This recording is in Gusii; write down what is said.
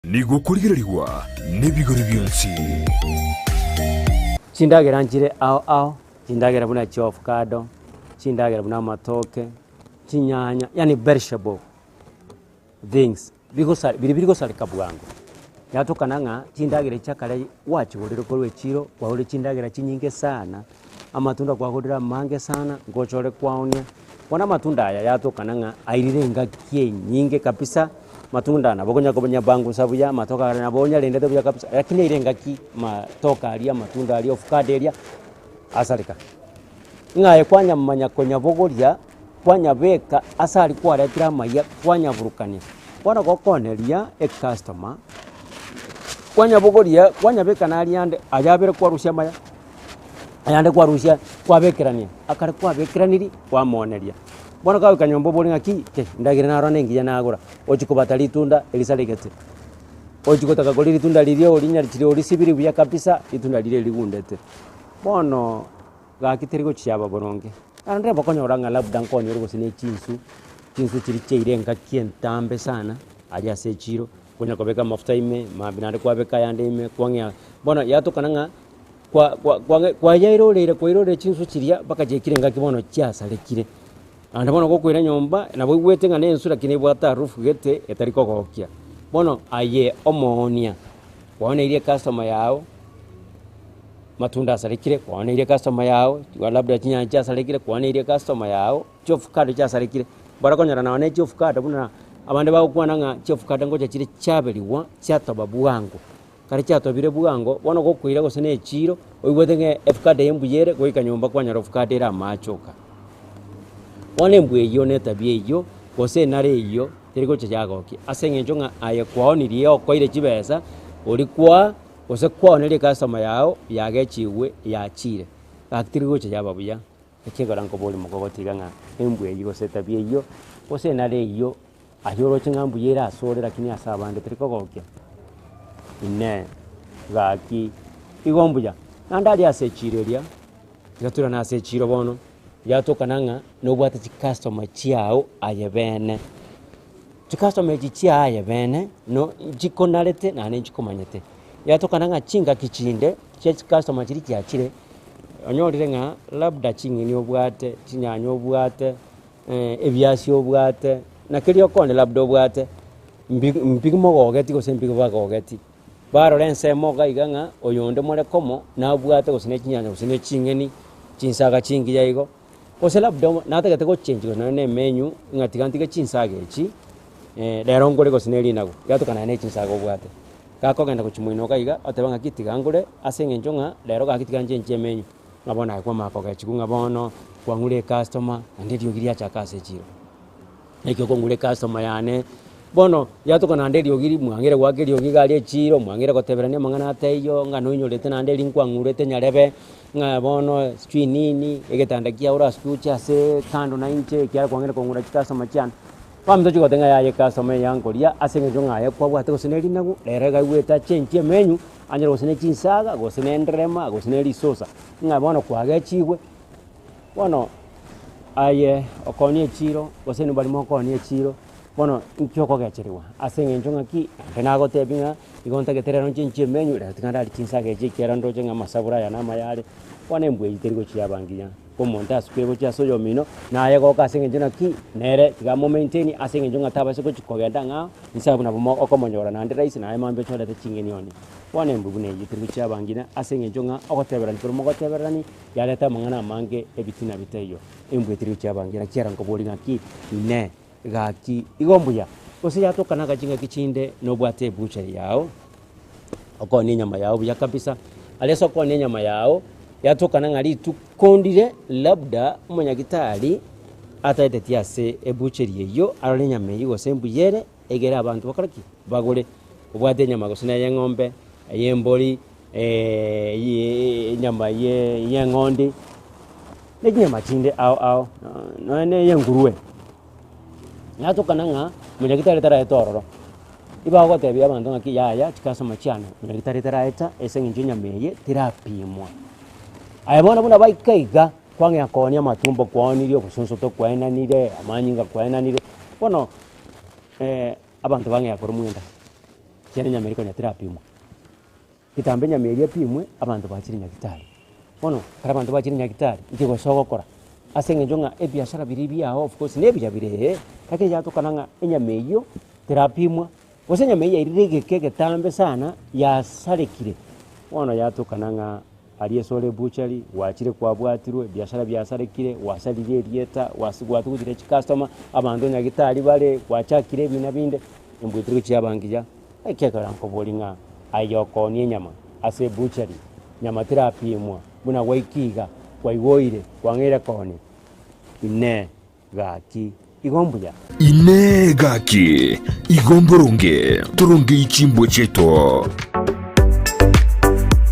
Nigo okorigererigwa nebigori bionsi. Chindagera nchire ao ao, chindagera buna chiofukado, chindagera buna amatoke, chinyanya, yaani vegetable things bigosa biria birigosareka bwango. Yatokana ng'a chindagera echi chiakare gwachigorire korwa echiro, kwagorire chindagera chinyinge sana, amatunda kwagorire amange sana, ngocha ore kwaonia. Bono amatunda aya yatokana ng'a airire engaki enyinge kabisa, matunda nabo okonya konyabangusa buya, amatoke aria nabo onyarendete buya kabisa, lakini aire engaki matoke aria amatunda aria ovacado eria, asareka. Ng'a aye kwanyamanya konyabogoria, kwanyabeka ase aria kwaretire amaiya kwanyaburukania. Bono gokoneria ecustomer, kwanyabogoria kwanyabeka naria ande, aya abere kwarusia amaya, ayande kwarusia kwabekerania, akare kwabekeranirie kwamooneria. Bono kagoika nyomba obore ng'aki kei, endagera naro na engiya nagora, ochia kobata ritunda erisaregete, ochia gotaka koria ritunda riria orinyarichire orisibirie buya kabisa, ritunda riria rigundete. Bono gaki teri gochiaba boronge, naende bakonyora ng'a labda nkonyore gose na echinsu, chinsu chiria chiaire engaki entambe sana, aria ase echiro, konya kobeka amafuta ime, mambia naende kwabeka ayande ime, kwang'ea, bono yatokana ng'a kwa kwa kwang'e kwayairoreire kwairoreire chinsu chiria mpaka chiaikire engaki bono chiasarekire. Naende bono gokoira nyomba, nabo oigwete ng'a na ensu lakini ebwate harufu gete etari kogokia. Bono aye omoonia, kwaoneirie ecustomer yago, matunda asarekire, kwaoneirie ecustomer yago, labda chinyanya chiasarekire, kwaoneirie ecustomer yago, chiofukado chiasarekire, barakonyora nonye na chiofukado buna abande bagokwana ng'a chiofukado ngocha chire chiaberigwa chiatoba bwango. Ekero chiatobire bwango, bono gokoira gose na echiro, oigwete ng'a efukado eye mbuya ere, goika nyomba kwanyora efukado ere amache oka. Bono embwa eyio na etabia eyio, gose enara eyio, teri gocha yagokia ase eng'encho ng'a aye kwaonirie okoire chibesa, oria kwaa, gose kwaoneria ecustomer yago, yagechigwe yachire, gaki teri gocha yaba buya. Ekiagera nkoboria mokogotiga ng'a embwa eyio gose etabia eyio, gose enara eyio, Aye oroche ng'a mbuya ere asore lakini ase abande teri kogokia? Inee! Gaki, igo mbuya. Naende aria ase echiiro eria, tiga toirane ase echiiro bono, yatokana ng'a nobwate chicustomer chiao aye bene. Chicustomer echi chiao aye bene, no nchikonarete naende nchikomanyete. Yatokana ng'a chingaki chinde, chia chicustomer chiria chiachire, onyorire ng'a labda ching'eni obwate, chinyanya obwate. ebiasi obwate, na keria okonya labda obwate, mbi mbimogogeti gose mbibagogeti. Barora ensemo iga iga ng'a oyonde more komo, nabwate gose ne chinyanya gose ne ching'eni, chinsaga chingiya igo, gose labda omo natagete gochenji gose nonye na emenu, ng'a tiga ntige chinsaga echi, rero ngore gose ne rinagu, riatoka naye ne chinsaga obwate. Gakogenda gochia moino iga iga, oteba ng'aki tiga ngore, ase eng'encho ng'a rero gaki tiga nchenchie emenu. Ng'a bono aye kwamanya kogechigwa ng'a bono kwang'ure ecustomer, naende eriogi riachaka ase echiro. Naki okong'ura ecustomer yane, bono yatoka naende eriogi ri mwang'ire goaka eriogi iga aria echiro, mwang'ire goteberania amang'ana ataiyo, ng'a noinyorete naende eri nkwang'urete nyarebe, ng'a bono sijui nini, egetanda kiago orasuche aseee kando na inche ekiagera kwang'ire kong'ura chicustomer chiane. Bono tochi goteba ng'a yaya ecustomer eye yankoria ase eng'encho ng'a aye kwabwate gose ne rinagu, rero iga aigwete achenchie emenu, anyore gose ne chinsaga, gose ne enderema, gose ne risosa, ng'a bono kwagechigwe. Bono aye okoonia echiro, gose inwe baria mokoonia echiro, bono inki okogecherigwa ase eng'encho ng'aki, naende nagotebia ng'a igo ntagete rero nchenchie emenu, rero tiga ndarie chinsaga echi ekiagera ndoche ng'a amasaburo aya namaya are, bono embwa eywo teri gochia yaba ngiya. Omonto asukire gochia ase oyomino, naye goka ase eng'encho naki, nere tiga amomaintain ase eng'encho ng'a tabasa gochi kogenda ang'e inse abwo nabo mo okomonyora naende rahisi naye mambia ochorete ching'eni onye. Bono embwa buna eyio teri gochia abangina ase eng'encho ng'a ogoteberani korwa mogotebererani, yareta amang'ana amange ebitina bitaiyo. Embwa etari gochia abangina kiara nkobori ng'aki, inee, gaki igo mbuya? Gose yatokana iga ching'aki chinde nobwate ebuchari yao. Okoonia enyama yao buya kabisa, aria ase okoonia enyama yao, yatokana ng'a rituko ndire labda omonyagitari ataeteti ase ebucheri eyio arore enyama eyio gose mbuya ere, egere abanto bakore ki? Bagore. Obwate enyama gose na ey'eng'ombe, ey'embori, enyama ye y'eng'ondi, na chinyama chinde ao ao, nonya na ey'engurue. Yatokana ng'a omonyagitari taraeta ororo. Ibagotebia abanto ng'aki yaya chikasoma chiane, omonyagitari taraeta ase eng'encho enyama eye terapimwa. Aye bono buna baika iga, kwang'ea koonia amatumbo kwaonirie, obosonsoto kwaenanire, amanyinga kwaenanire, bono abanto bang'ea korwa mwenda. Ekiagera enyama eria konya terapimwa. Getambe enyama eria epimwe, abanto bachire nyagitari. Bono, ekero abanto bachire nyagitari, inki gose ogokora? Ase eng'encho ng'a ebiasara biria biago of course na ebiya bire ee, lakini yatokana ng'a enyama eyio terapimwa, gose enyama eyio yairire egeka egetambe sana, yasarekire. Bono yatokana ng'a aria ase ore ebuchari, gwachire kwabwatirwe, ebiasara biasarekire, gwasaririe erieta, gwasi gwatugutire chicustomer, abanto nyagitari bare, gwachakire ebina binde, embwetire gochia yaba ngiya. Ekiagera nkoboria ng'a aye okoonia enyama ase ebuchari, nyama terapimwa buna gwaika iga, kwaigoire, kwang'eire koonia? Inee! Gaki, igo mbuya? Inee! Gaki, igo mboronge torongei chimbwa chiaito?